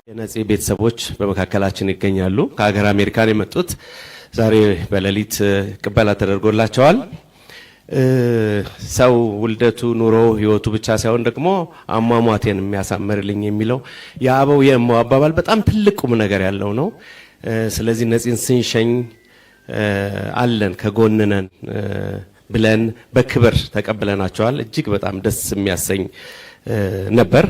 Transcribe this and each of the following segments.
የነፂ ቤተሰቦች በመካከላችን ይገኛሉ። ከሀገር አሜሪካን የመጡት ዛሬ በሌሊት ቅበላ ተደርጎላቸዋል። ሰው ውልደቱ፣ ኑሮ፣ ህይወቱ ብቻ ሳይሆን ደግሞ አሟሟቴን የሚያሳምርልኝ የሚለው የአበው የእማው አባባል በጣም ትልቅ ቁም ነገር ያለው ነው። ስለዚህ ነፂን ስንሸኝ አለን ከጎንነን ብለን በክብር ተቀብለናቸዋል። እጅግ በጣም ደስ የሚያሰኝ ነበር።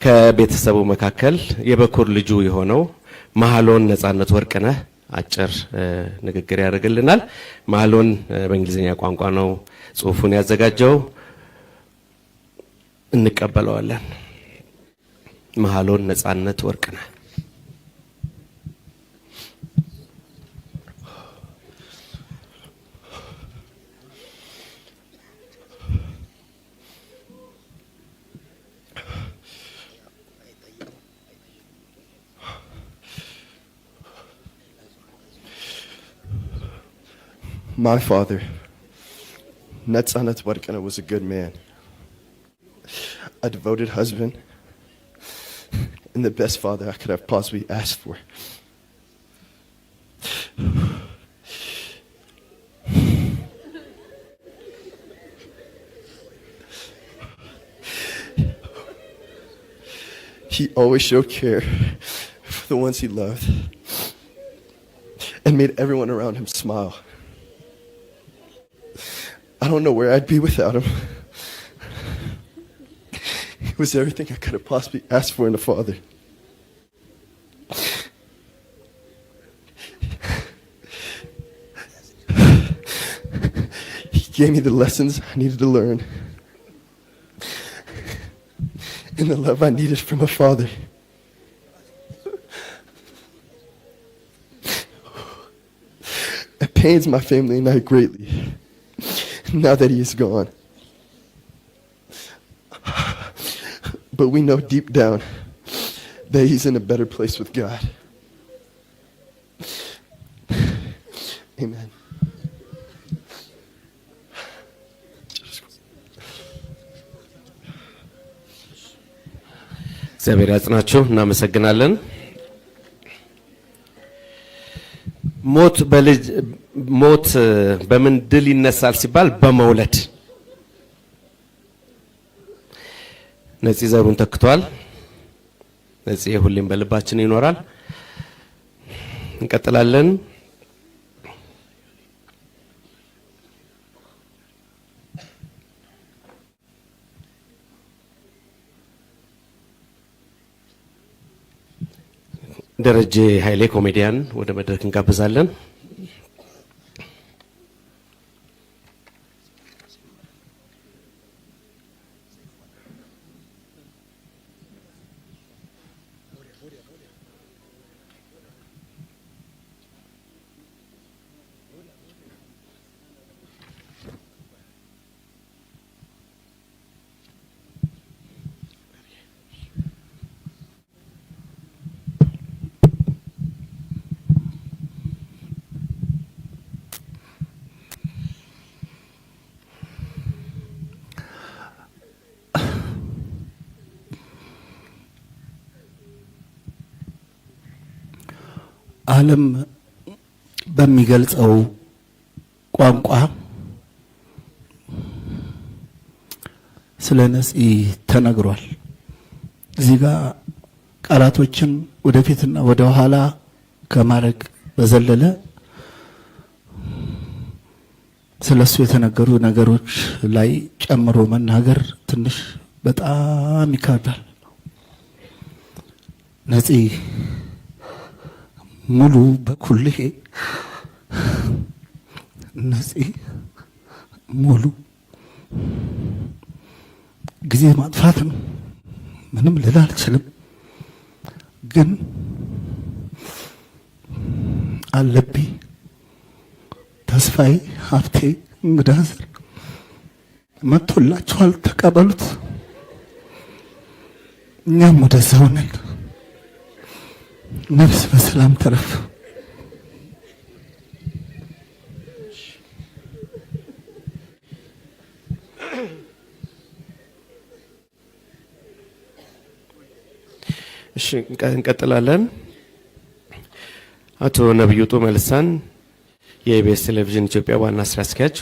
ከቤተሰቡ መካከል የበኩር ልጁ የሆነው መሀሎን ነጻነት ወርቅነህ አጭር ንግግር ያደርግልናል። መሀሎን በእንግሊዝኛ ቋንቋ ነው ጽሁፉን ያዘጋጀው። እንቀበለዋለን። መሀሎን ነጻነት ወርቅነህ። My father, Netsanet Workneh, was a good man, a devoted husband, and the best father I could have possibly asked for. He always showed care for the ones he loved and made everyone around him smile. I don't know where I'd be without him. He was everything I could have possibly asked for in a father. He gave me the lessons I needed to learn and the love I needed from a father. It pains my family and I greatly now that he is gone. But we know deep down that he's in a better place with God. Amen. እግዚአብሔር ያጽናችሁ። እናመሰግናለን። ሞት በልጅ ሞት በምን ድል ይነሳል ሲባል በመውለድ። ነፂ ዘሩን ተክቷል። ነፂ ሁሌም በልባችን ይኖራል። እንቀጥላለን። ደረጀ ኃይሌ ኮሜዲያን ወደ መድረክ እንጋብዛለን። ዓለም በሚገልጸው ቋንቋ ስለ ነፂ ተነግሯል። እዚህ ጋር ቃላቶችን ወደፊትና ወደ ኋላ ከማድረግ በዘለለ ስለ እሱ የተነገሩ ነገሮች ላይ ጨምሮ መናገር ትንሽ በጣም ይከብዳል። ነፂ ሙሉ በኩልሄ፣ ነፂ ሙሉ ጊዜ ማጥፋት ነው። ምንም ልል አልችልም። ግን አለብኝ ተስፋዬ ሀብቴ እንግዳ ዘር መጥቶላችኋል፣ ተቀበሉት። እኛም ወደዛው ነን። ነፍስ በሰላም ተረፍ። እሺ፣ እንቀጥላለን። አቶ ነብዩ ጡመልሳን፣ የኢቢኤስ ቴሌቪዥን ኢትዮጵያ ዋና ስራ አስኪያጅ።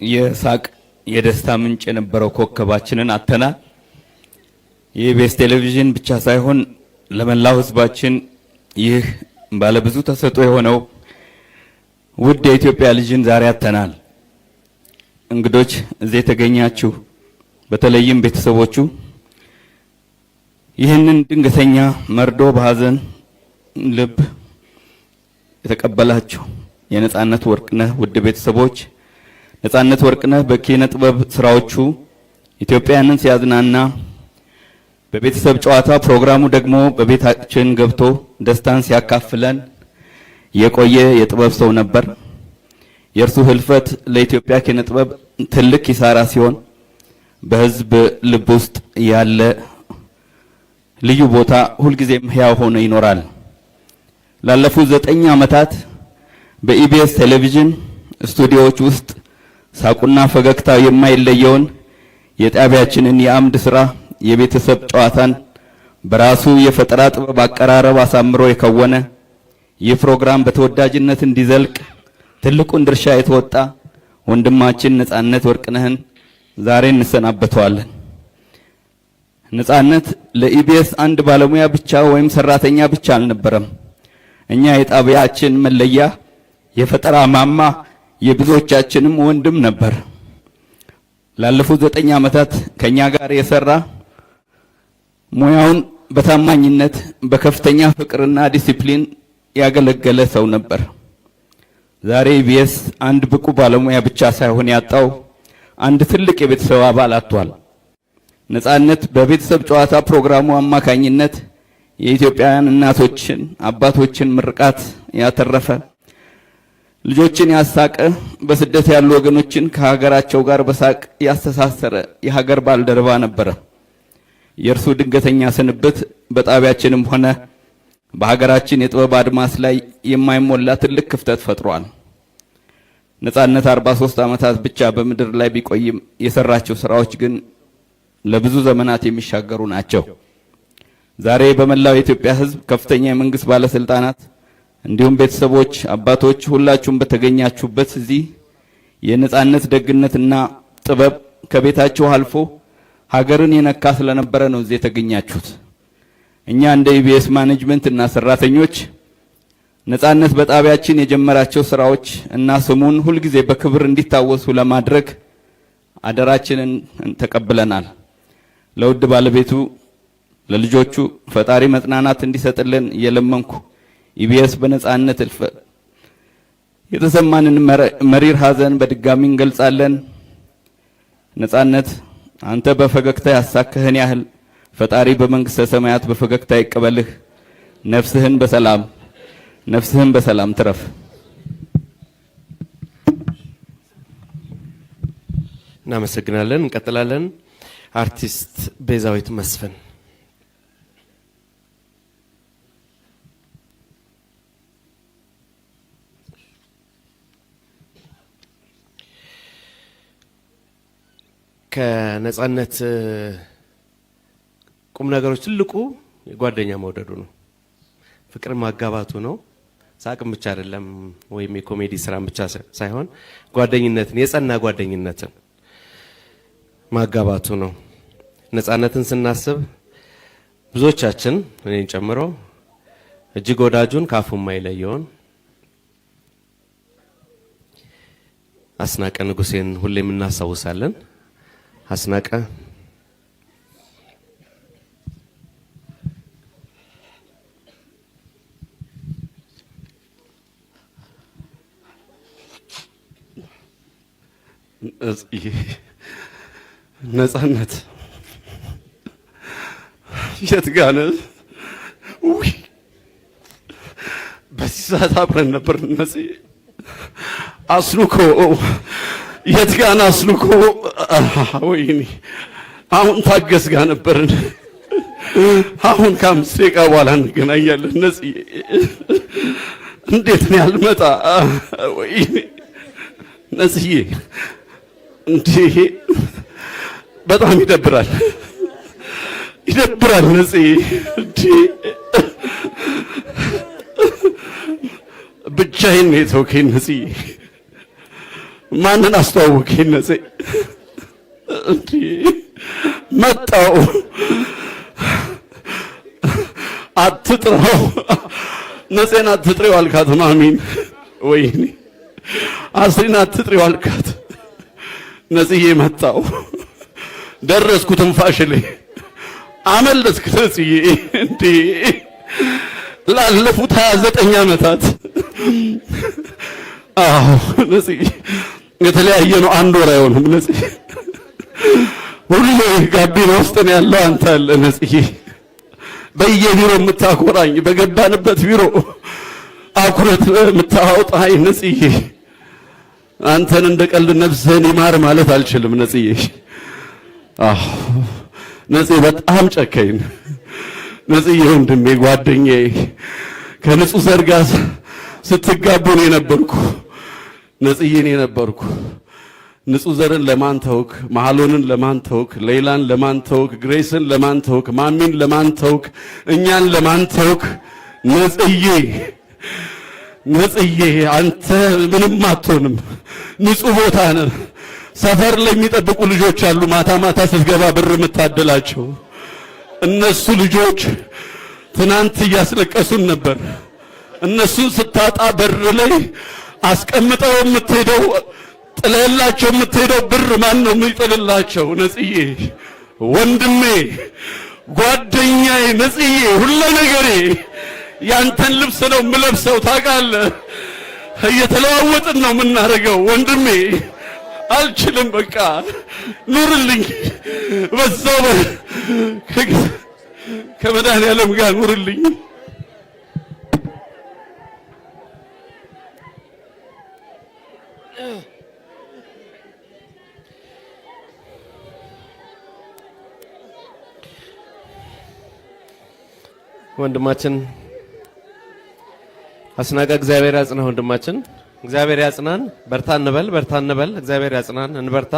የሳቅ የደስታ ምንጭ የነበረው ኮከባችንን አጥተናል። የኢቢኤስ ቴሌቪዥን ብቻ ሳይሆን ለመላው ሕዝባችን ይህ ባለብዙ ተሰጥኦ የሆነው ውድ የኢትዮጵያ ልጅን ዛሬ አጥተናል። እንግዶች፣ እዚህ የተገኛችሁ በተለይም ቤተሰቦቹ ይህንን ድንገተኛ መርዶ በሀዘን ልብ የተቀበላችሁ የነጻነት ወርቅነህ ውድ ቤተሰቦች፣ ነጻነት ወርቅነህ በኪነ ጥበብ ስራዎቹ ኢትዮጵያንን ሲያዝናና በቤተሰብ ጨዋታ ፕሮግራሙ ደግሞ በቤታችን ገብቶ ደስታን ሲያካፍለን የቆየ የጥበብ ሰው ነበር። የእርሱ ህልፈት ለኢትዮጵያ ኪነ ጥበብ ትልቅ ኪሳራ ሲሆን በህዝብ ልብ ውስጥ ያለ ልዩ ቦታ ሁልጊዜም ሕያው ሆኖ ይኖራል። ላለፉት 9 ዓመታት በኢቢኤስ ቴሌቪዥን ስቱዲዮዎች ውስጥ ሳቁና ፈገግታው የማይለየውን የጣቢያችንን የአምድ ስራ የቤተሰብ ጨዋታን በራሱ የፈጠራ ጥበብ አቀራረብ አሳምሮ የከወነ፣ ይህ ፕሮግራም በተወዳጅነት እንዲዘልቅ ትልቁን ድርሻ የተወጣ ወንድማችን ነጻነት ወርቅነህን ዛሬ እንሰናበተዋለን። ነጻነት ለኢቢኤስ አንድ ባለሙያ ብቻ ወይም ሰራተኛ ብቻ አልነበረም። እኛ የጣቢያችን መለያ፣ የፈጠራ ማማ፣ የብዙዎቻችንም ወንድም ነበር። ላለፉት 9 ዓመታት ከኛ ጋር የሰራ፣ ሙያውን በታማኝነት በከፍተኛ ፍቅርና ዲሲፕሊን ያገለገለ ሰው ነበር። ዛሬ ኢቢኤስ አንድ ብቁ ባለሙያ ብቻ ሳይሆን ያጣው አንድ ትልቅ የቤተሰብ አባል አጥቷል። ነጻነት በቤተሰብ ጨዋታ ፕሮግራሙ አማካኝነት የኢትዮጵያውያን እናቶችን፣ አባቶችን ምርቃት ያተረፈ፣ ልጆችን ያሳቀ፣ በስደት ያሉ ወገኖችን ከሀገራቸው ጋር በሳቅ ያስተሳሰረ የሀገር ባልደረባ ነበረ። የእርሱ ድንገተኛ ስንብት በጣቢያችንም ሆነ በሀገራችን የጥበብ አድማስ ላይ የማይሞላ ትልቅ ክፍተት ፈጥሯል። ነጻነት 43 ዓመታት ብቻ በምድር ላይ ቢቆይም የሰራቸው ስራዎች ግን ለብዙ ዘመናት የሚሻገሩ ናቸው። ዛሬ በመላው የኢትዮጵያ ሕዝብ፣ ከፍተኛ የመንግስት ባለስልጣናት እንዲሁም ቤተሰቦች፣ አባቶች ሁላችሁም በተገኛችሁበት እዚህ የነጻነት ደግነትና ጥበብ ከቤታችሁ አልፎ ሀገርን የነካ ስለነበረ ነው እዚህ የተገኛችሁት። እኛ እንደ ኢቢኤስ management እና ሰራተኞች ነጻነት በጣቢያችን የጀመራቸው ስራዎች እና ስሙን ሁልጊዜ በክብር እንዲታወሱ ለማድረግ አደራችንን ተቀብለናል። ለውድ ባለቤቱ፣ ለልጆቹ ፈጣሪ መጽናናት እንዲሰጥልን እየለመንኩ ኢቢኤስ በነጻነት እልፈት የተሰማንን መሪር ሐዘን በድጋሚ እንገልጻለን። ነጻነት፣ አንተ በፈገግታ ያሳቅከን ያህል ፈጣሪ በመንግስተ ሰማያት በፈገግታ ይቀበልህ። ነፍስህን በሰላም ትረፍ። እናመሰግናለን። እንቀጥላለን። አርቲስት ቤዛዊት መስፍን። ከነጻነት ቁም ነገሮች ትልቁ ጓደኛ መውደዱ ነው። ፍቅር ማጋባቱ ነው። ሳቅም ብቻ አይደለም ወይም የኮሜዲ ስራም ብቻ ሳይሆን ጓደኝነትን፣ የጸና ጓደኝነትን ማጋባቱ ነው። ነጻነትን ስናስብ ብዙዎቻችን እኔን ጨምሮ እጅግ ወዳጁን፣ ካፉ የማይለየውን አስናቀ ንጉሴን ሁሌም እናስታውሳለን። አስናቀ። ነጻነት፣ የት ጋ ነህ? ውይ፣ በዚህ ሰዓት አብረን ነበር። ነጽ፣ አስኑኮ የት ጋ ነህ? አስኑኮ፣ ወይኔ አሁን ታገስ ጋ ነበርን። አሁን ከ5 ደቂቃ በኋላ እንገናኛለን። ነጽዬ፣ እንዴት ነው ያልመጣ? ወይ ነጽዬ፣ እንዴ፣ በጣም ይደብራል፣ ይደብራል። ነጽዬ፣ እንዴ፣ ብቻዬን ነው የተውከኝ ነጽዬ። ማንን አስተዋወቅከኝ ነጽዬ? እንዴ፣ መጣው፣ አትጥራው፣ ነፄን አትጥሪው አልካት ማሚን። ወይኔ፣ አስሪን አትጥሪው አልካት። ነጽዬ፣ መጣው፣ ደረስኩ፣ ትንፋሽ ላይ አመለጥክ ነጽዬ። እንዴ፣ ላለፉት 29 ዓመታት፣ አዎ ነጽዬ፣ የተለያየ ነው። አንድ ወር አይሆንም ነጽዬ። ሁሌ ጋቢና ውስጥ ነው ያለው አንተ አለ ነጽዬ። በየቢሮ የምታኮራኝ፣ በገባንበት ቢሮ አኩረት የምታወጣኝ ነጽዬ፣ አንተን እንደ ቀልድ ነፍስህን ይማር ማለት አልችልም ነጽዬ። አዎ ነጽዬ፣ በጣም ጨካኝ ነጽዬ፣ ወንድሜ፣ ጓደኛዬ፣ ከንጹህ ዘር ጋር ስትጋቡ ነው የነበርኩ ነጽዬ፣ እኔ ነበርኩ። ንጹህ ዘርን ለማን ተውክ? መሐሎንን ለማን ተውክ? ሌይላን ለማን ተውክ? ግሬስን ለማን ተውክ? ማሚን ለማን ተውክ? እኛን ለማን ተውክ? ነጽዬ፣ ነጽዬ፣ አንተ ምንም አትሆንም። ንጹህ ቦታ ነህ። ሰፈር ላይ የሚጠብቁ ልጆች አሉ። ማታ ማታ ስትገባ ብር የምታደላቸው እነሱ ልጆች ትናንት እያስለቀሱን ነበር። እነሱን ስታጣ በር ላይ አስቀምጠው የምትሄደው፣ ጥለህላቸው የምትሄደው ብር ማን ነው የሚጥልላቸው? ነጽዬ፣ ወንድሜ፣ ጓደኛዬ፣ ነጽዬ፣ ሁለ ነገሬ፣ ያንተን ልብስ ነው የምለብሰው። ታውቃለህ፣ እየተለዋወጥን ነው የምናደርገው። ወንድሜ፣ አልችልም፣ በቃ ኑርልኝ፣ በዛው ከመድኃኒዓለም ጋር ኑርልኝ። ወንድማችን አስናቀ፣ እግዚአብሔር ያጽናህ። ወንድማችን፣ እግዚአብሔር ያጽናን። በርታ እንበል፣ በርታ እንበል። እግዚአብሔር ያጽናን፣ እንበርታ።